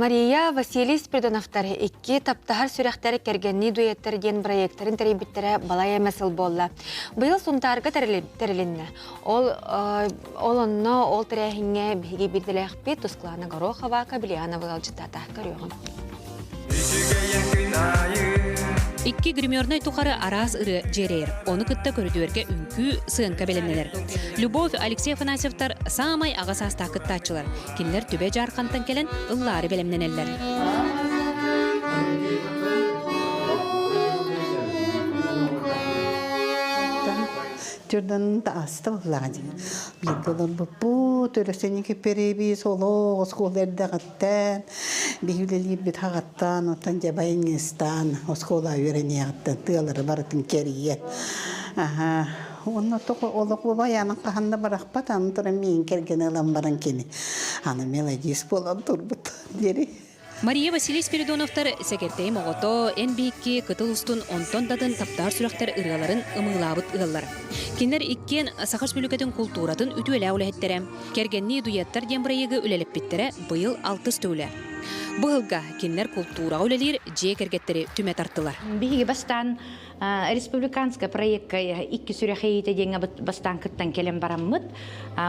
Мария, Василий Спиридоновтар икки таптаһар сүрэхтэр кэргэннии дуэттар диэн бырайыактарын тэрийбиттэрэ балай эмэ сыл буолла. Быйыл Сунтаарга тэрилиннэ. Ол, ол онно ол тэрээһиҥҥэ биһиги биирдэлээхпит Тусклана Горохова, Кабельянова ыалдьыттаата. Көрүөҕүҥ. Икки гримернай тухары араас ырыа дьиэрэйэр. Ону кытта көрүдүөргэ үҥкүү, сыаҥка бэлэмнэнэр. Любовь Алексей Афанасьевтар саамай аҕа саастаах кыттааччылар. Кинилэр Түбэ Дьаархантан кэлэн ыллаары бэлэмнэнэллэр. Түрдэн тааста буллаҕа дии. Бииргэ олорбуппут, өрөсөнүкэ перебиз олох оскуола эрдэҕиттэн, биһи үлэлиирбит хаҕаттан, оттон дьабайыҥыстаан оскуола үөрэниэҕиттэн тыалары барытын кэрийэн. Аха, Уонна тоҕо олох убайаанын хаһан да бырахпат, аны туран миигин кэргэн ылан баран кини аны мелодист буолан турбут диэри. Мария Василий Спиридоновтар Сэгэртэйим оҕото, эн биһикки кытыл устун онтон да атын таптаһар сүрэхтэр ырыаларын ымыылаабыт ыаллар. Кинилэр иккиэн Саха Республикатын култууратын үтүөлээх үлэһиттэрэ. Кэргэннии дуэттар диэн бырайыагы үлэлэппиттэрэ быйыл алтыс төгүлэ. Бу ыһылга кинилэр култуураҕа үлэлиир дьиэ кэргэттэри түмэ тартылар. Биһиги бастаан Республиканскай проекка икки сүрэх иитэ диэҥҥэ бастаан кыттан кэлэн бараммыт,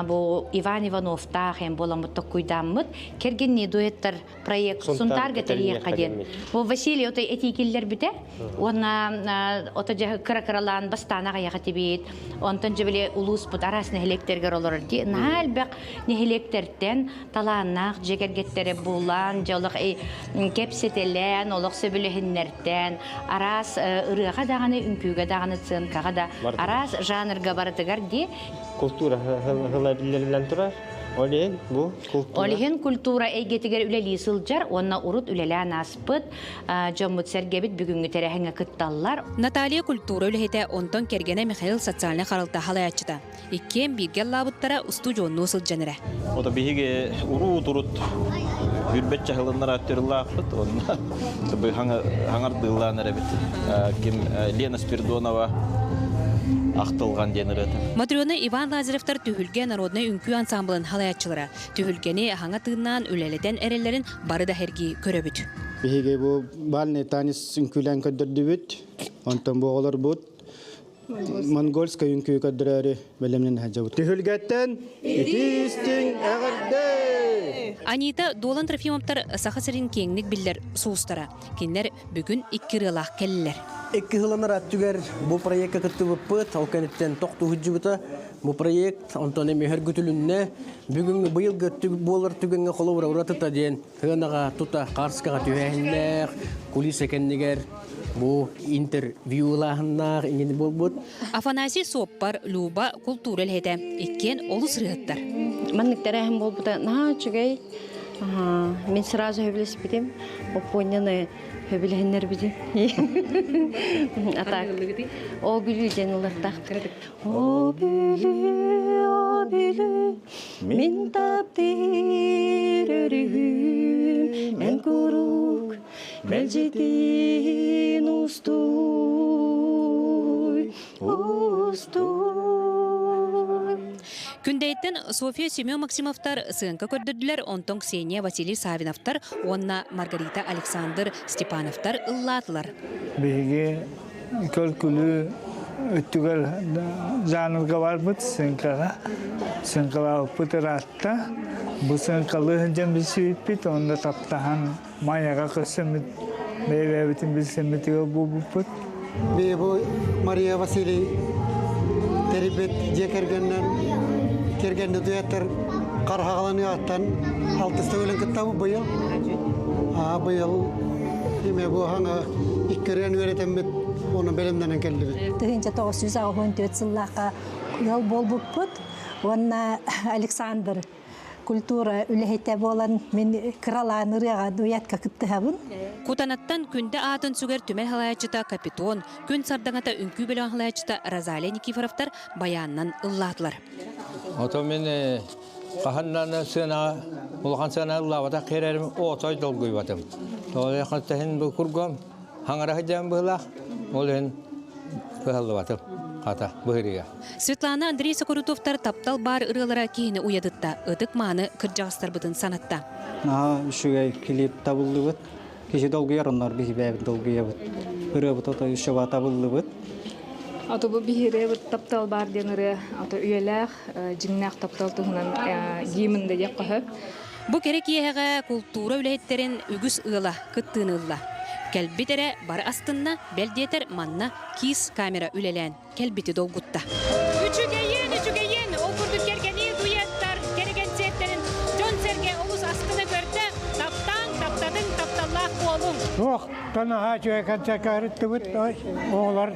бу Иван Ивановтаах эм буоламмыт токкуйдааммыт, кэргэннии дуэттар проект Сунтаарга тэрийиэххэ диэн. Бу Василий ото этии киллэрбитэ уонна ото дьэ кыра-кыралаан бастаан аҕыйах этибит. Онтон дьэ били улууспут араас нэһилиэктэригэр олорор дии. Наһаа элбэх нэһилиэктэртэн талааннаах дьиэ кэргэттэрэ булан, дьэ олох кэпсэтэлээн, олох сөбүлэһиннэртээн, араас ырыаҕа даҕаны, үҥкүүгэ даҕаны, сценкаҕа да араас жанрга барытыгар дии. Култуура ыла биллэриллэн турар. Ол иһин бу култуура. Ол иһин культура эйгэтигэр үлэлии сылдьар уонна урут үлэлээн ааспыт дьоммут-сэргэбит бүгүҥҥү тэрээһиҥҥэ кытталлар. Наталья культура үлэһитэ, онтон кэргэнэ Михаил социальнай харалта халайааччыта. Иккиэн бииргэ ыллаабыттара устудьуоннуу сылдьан эрэ. Ото биһиги уруут-урут үрбэт чаһылыннар аттырылаахпыт, онно хаҥардыылаан эрэбит. Ким Лена Спиридонова ахтылҕан диэн ырыата. Матрена Иван Лазаревтар Түһүлгэ народнай үҥкүү ансамблын халайааччылара. Түһүлгэни хаҥа тыыннаан үлэлэтэн эрэллэрин бары да сэргии көрөбүт. Биһиги бу бальный танец үҥкүүлээн көрдөрдүбүт. Онтон бу оҕолорбут Монгольскай үҥкүү көрдөрөөрү бэлэмнэн сылдьабыт. Түһүлгэттэн итии-истиҥ эҕэрдэ! Анита Дуолан Трофимовтар Саха сирин киэҥник биллэр сулустара. Кинилэр бүгүн икки ырыалаах кэллилэр. Икки сыланар аттүгэр бу проекка кыттыбыппыт, ол кэнниттэн тохтуу сылдьыбыта. Бу проект онтон эмиэ сөргүтүлүннэ. Бүгүҥҥү быйылгы буолар түгэҥҥэ холобура уратыта диэн Сыанаҕа тута Карскаҕа түһээһиннээх, кулиса кэннигэр бу интервьюлааһыннаах иҥин буолбут. Афанасий суоппар, Люба култуура үлэһитэ. Иккиэн олус ырыаһыттар. Маннык тэрээһин буолбута наһаа үчүгэй. Мин сразу сөбүлэспитим. Оппуонньаны сөбүлэһиннэрбитим. А так, о Бүлүү диэн ыллартаах. О Бүлүү, о Бүлүү, Мин таптыыр өрүһүм эн куруук мэлдьитин устуй, устуй. Күндэйттэн Софья Семен Максимовтар сыаҥка көрдөрдүлэр, онтон Ксения Василий Савиновтар уонна Маргарита Александр Степановтар ыллаатылар. Биһиги көл-күлүү өттүгэр жанрга барбыт сыҥкаҕа. Сыҥкалаабыппыт ыраатта. Бу сыҥкалыы сылдьан билсибиппит, онно таптаһан Майаҕа көрсөммүт, бэйэ-бэйэбитин билсэммитигэр буолбуппут. Би бу Мария Василий тэрийбит дьиэ кэргэнинэн кэргэнни дуэттар хархаҕаланыаҕыттан алтыс төгүлүн кыттабыт быйыл. Быйыл эме бу хаҥа иккирэн үөрэтэммит оны бэлэмнэнэн кэллибит. 1984 сыллаахха ыал буолбуппут уонна Александр культура үлэһитэ буолан мин кыралаан ырыаҕа дуэтка кыттыһабын. Кутанаттан Күндэ аатын сүгэр түмэл халайааччыта Капитон, Күн сардаҥата үҥкүү бөлөҕүн халайааччыта Розалия Никифоровтар баянынан ыллаатылар. Ото мин хаһан сыанаҕа улахан сыана ыллаабатах киэрэрим отой долгуйбатым. Тоҕо бу кургом хаҥара сылдьан быһылаах, ол иһин кыһаллыбатым хата быһырыга. Светлана Андрей Сокурутовтар таптал баар ырыалара киһини уйадытта, ытык-мааны кырдьаҕастарбытын санатта. Наһаа үчүгэй клип табыллыбыт. Киһи долгуйар оннор биһи бэйэбит долгуйабыт. Ырыабыт ото еще табыллыбыт. Ото бу биһирэбит таптал бар диэн ырыа ото үйэлээх дьиҥнээх таптал туһунан гимн да диэх көһөп. Бу кэрэ киэһэҕэ култуура үлэһиттэрин үгүс ыала кыттыыны ылла. Кэлбит эрэ бары астынна, бэл диэтэр манна киис камера үлэлээн кэлбити долгутта. Үчүгэйин, үчүгэйин, ол курдук кэргэни дуэттар, кэрэ кэнсиэртэрин дьон-сэргэ олус астына көрдө. Таптааҥ, таптатыҥ, тапталлаах буолуҥ. Туох танаһа үчүгэй концертка ырыттыбыт, оҕолор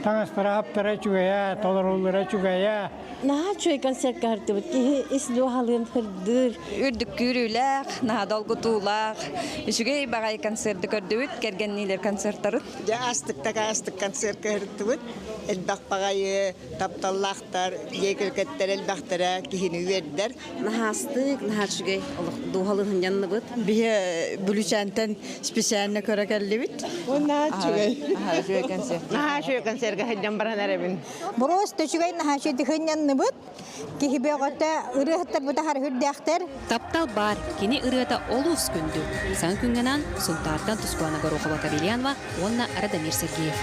таҥастара хаптара үчүгэйэ, толоруллара үчүгэйэ. Наһаа үчүгэй концертка ырыттыбыт. Киһи ис дууһалыын сырдыыр. Үрдүк күүрүүлээх, наһаа долгутуулаах, үчүгэй баҕайы концерты көрдүбүт, кэргэнниилэр концерттарын. Дьэ астыктак астык концертка ырыттыбыт. Элбэх баҕайы тапталлаахтар, дьиэ кэргэттэр элбэхтэрэ киһини үөрдэр. Наһаастык, наһаа үчүгэй олох дууһалыын сынньанныбыт. Биһи Бүлүүчээнтэн специально көрө кэллибит. Наһаа үчүгэй. Наһаа үчүгэй концерт. Наһаа үчүгэй концертка сылдьан баран эрэбин. Просто үчүгэй наһаа үчүгэй сынньанныбыт. Киһи бөҕөтө ырыаһыттар бутахар үрдээхтэр. Таптал баар, кини ырыата олус күндү. Саҥа күҥҥэ анаан Сунтаартан Тускулана Горохова-Кабельянова уонна Радомир Сергеев.